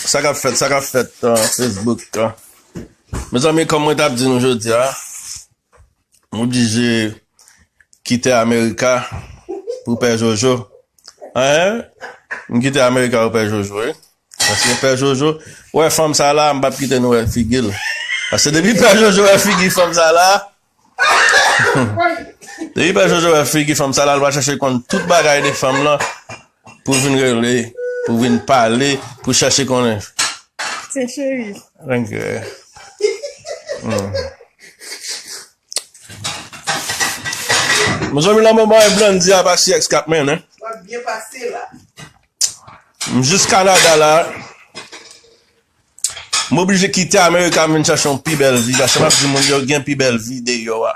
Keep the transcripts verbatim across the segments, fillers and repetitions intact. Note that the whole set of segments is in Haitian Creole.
Sa k ap fèt, sa k ap fèt, uh, Facebook, uh. Mezanmi, kòm mwen t ap di nou jodi a, m oblije kite Amerika pou Pè Jojo. Hein? M kite Amerika pou Pè Jojo, wi. Paske Pè Jojo, wè fanm sa la, m p ap kite nou wè figi l. Paske depi Pè Jojo wè figi fanm sa la, depi Pè Jojo wè figi fanm sa la, l va chache konn tout bagay de fanm lan pou vin rele, pou vin pale, pou chache konnen. Se cheri. Thank you. Mm. Mezanmi, nan moman e Blondy a pa si ex k ap mennen. W ap byen pase la. M jis Kanada la. M oblije kite Amerika, m vin chache yon pi bèl vi. Paske m ap di moun yo gen pi bèl vi deyò a.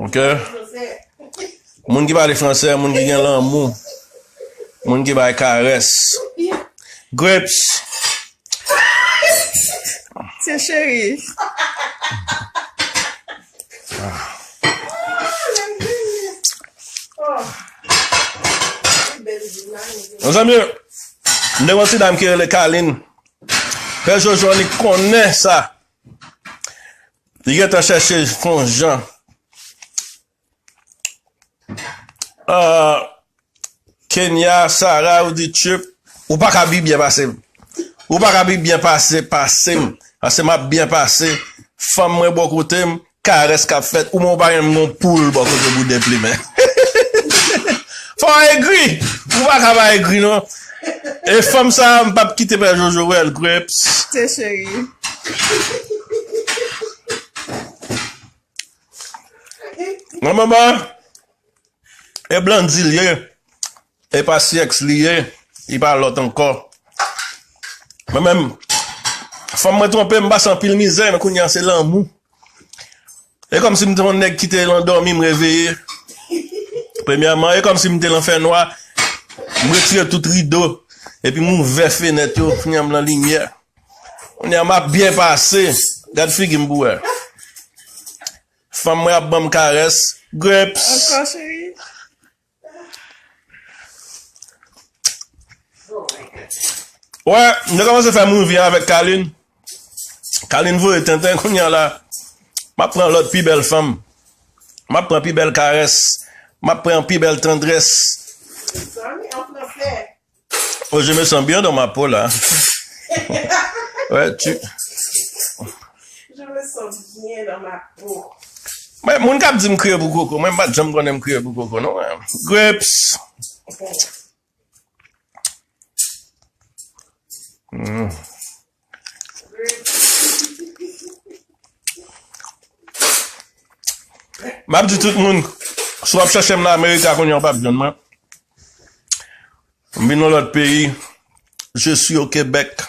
Ok? Moun ki pale fransè, moun ki gen lanmou, moun ki bay karès. Grapes. Se cheri. Mezanmi, m te gen yon ti dam ki rele Kalin. Pè Jojo li konnen sa. Li gentan chèche fè yon jan. Ah, Kenya, Sarah, ou di Chup, ou pa ka pi byen pase m. Ou pa ka pi byen pase, pase m. Paske m ap byen pase. Fanm mwen bò kote m, karès k ap fèt. Ou menm ou pa menm gon poul bò kote pou deplimen. Fò w egri. Ou pa ka pa egri, non. E fanm sa, m p ap kite Pè Jojo wè l, Grapes. Se cheri. Nan moman, e Blondy li ye, e pa si ex li ye, li pa lòt ankò. Mwen menm, fanm mwen twonpe m, m pase anpil mizè, men kounye a se lanmou. E kòmsi m te yon nèg ki te nan dòmi, m reveye. Premyèman, e kòmsi m te nan fènwa, m retire tout rido, epi m ouvè fenèt yo, kounye a m nan limyè. Kounye a m ap byen pase. Gad figi m pou wè. Fanm mwen ap ban m karès. Grapes. Ankò, cheri. Wè, m te kòmanse fè movie avèk Kalin. Kalin voye tenten, kounye a la. M ap pran lòt pi bèl fanm. M ap pran pi bèl karès. M ap pran pi bèl tandrès. Zanmi an fransè. Oh, je me sens bien dans ma peau là. Ouais, tu. Je me sens bien dans ma peau. Mwen, moun k ap di m kriye pou koko, mwen m pa t janm konnen m kriye pou koko, non. Grapes. Mm. M ap di tout moun, si w ap chèche m nan Amerika kounye a, w p ap jwenn mwen. M vin nan lòt peyi. Je suis au Québec.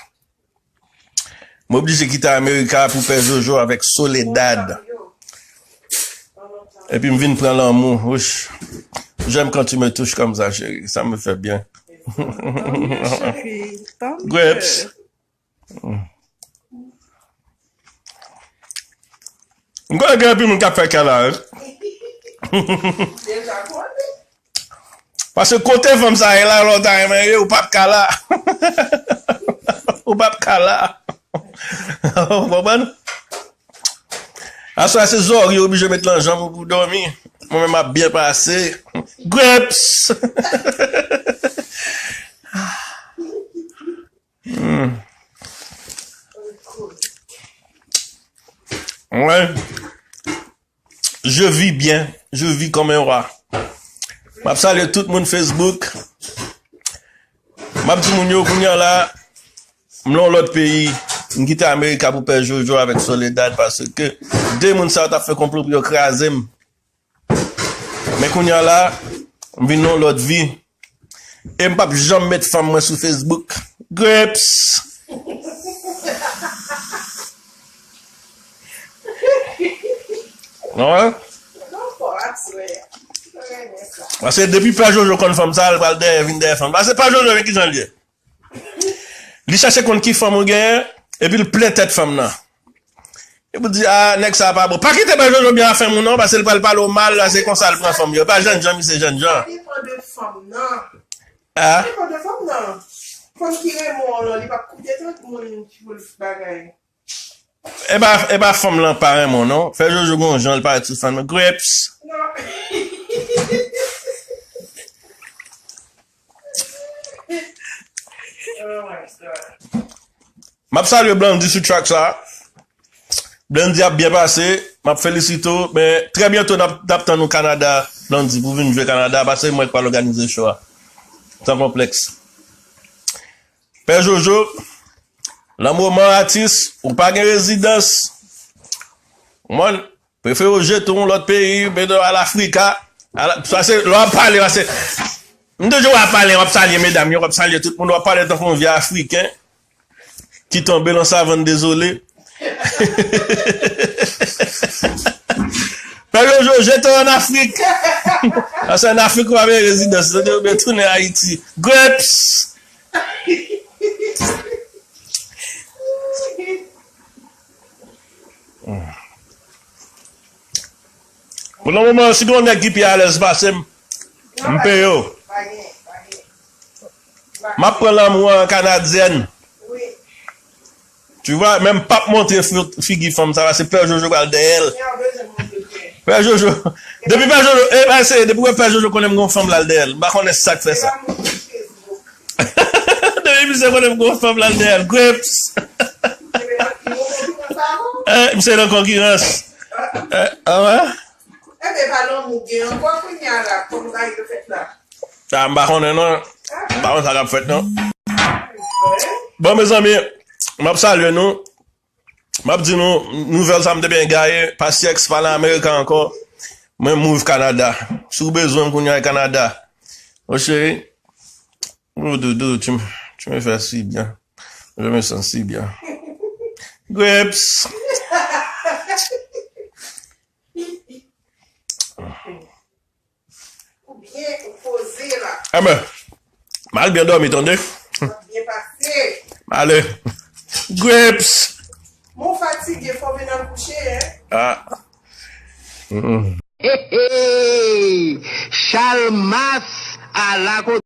M oblije kite Amerika pou Pè Jojo avèk Soledad. Epi m vin pran lanmou. Wouch. J'aime quand tu me touches comme ça, chérie. Ça me fait bien. Grapes. M konnen gen anpil moun k ap fè kè la, wi. Paske kote fanm sa ye la, lè w ta renmen ye, ou p ap ka la. Ou p ap ka la. Ou konprann? Aswè se zòrye oblije met nan janm ou pou dòmi. Mwen menm m ap byen pase. Grapes! Hmm. Ouais. Je vis bien. Je vis comme un roi. M ap salye tout moun Facebook. M ap di moun yo kounye a la, m nan yon lòt peyi. M kite Amerika pou Pè Jojo avèk Soledad paske de moun sa yo t ap fè konplo pou yo kraze m. Men kounye a la, m vin nan yon lòt vi. E m p ap janm met fanm mwen sou Facebook. Grapes! Wi. Paske depi Pè Jojo konn fanm sa, l pral dèyè, vin dèyè fanm. Paske Pè Jojo, men kijan l ye? Li chache konn ki fanm ou genyen, epi l plen tèt fanm nan. Epi w di, "Ah, nèg sa pa bon." Pa kite Pè Jojo byen a fanm ou non, paske l pral pale w mal, la, se konsa l pran fanm yo. E pa jènjan, misye jènjan. Sa depann de fanm nan. Ah. Sa depann de fanm nan. Fanm ki renmen w lan, li p ap koute tout moun ki pou l bagay. E pa, e pa fanm lan pa renmen w non. Fè Jojo gon jan l parèt sou fanm nan. Grips. Non. Oh my God. M ap salye Blandy sou track sa. Blandy ap byen pase. M ap felisite w. Men, trè byento, n ap, n ap tann ou Kanada, Blandy, pou vin jwe Kanada. Paske mwen k pral òganize show a. San konplèks. Pè Jojo, nan moman atis, ou pa gen rezidans. Mwen, prefere w jete yon lòt peyi, mete w al Afrika. Al, sa se, lè w ap pale, paske m toujou w ap pale, w ap salye medam yo, w ap salye tout moun, w ap pale tankou yon vye Afriken ki tonbe lan savann dezole. Pè Jojo, jete w an Afrik. Paske an Afrik, ou pa gen rezidans, ou oblije tounen Ayiti. Grips! Pou le moman, si gen yon nèg ki pi alèz pase m, m peye w. M ap pran lanmou an kanadyèn. Tu vois, men m p ap montre fi-, figi fanm sa, paske Pè Jojo pral dèyè l. Pè Jojo, depi Pè Jojo, e, ba, se, depi wè Pè Jojo konnen m gon fanm, l al dèyè l. M pa konnen sa k fè sa. Depi misye konnen m gon fanm, l al dèyè l. Grips. Eh, misye nan konkirans. Eh, ah ouais? Enben, pa lanmou gen ankò kounye a la, kòm bagay yo fèt la. Ah, m pa konnen non. M pa konn sa k ap fèt non. Bon, mezanmi, m ap salye nou. M ap di nou, nouvèl sa m te byen gaye, pa syèks, pa nan Amerika ankò. Mwen move Kanada. Si w bezwen m kounye a Kanada. O cheri. Oh, doudou, tu me, tu me fais si bien. Je me sens si bien. Grips. Ou byen, ou poze la. Enben, m al byen dòmi, tande. W ap byen pase. M ale. Grips. Mwen fatige, fò w vin al kouche, en. Ah. Mm. Hey, hey! Chalmas ala kote.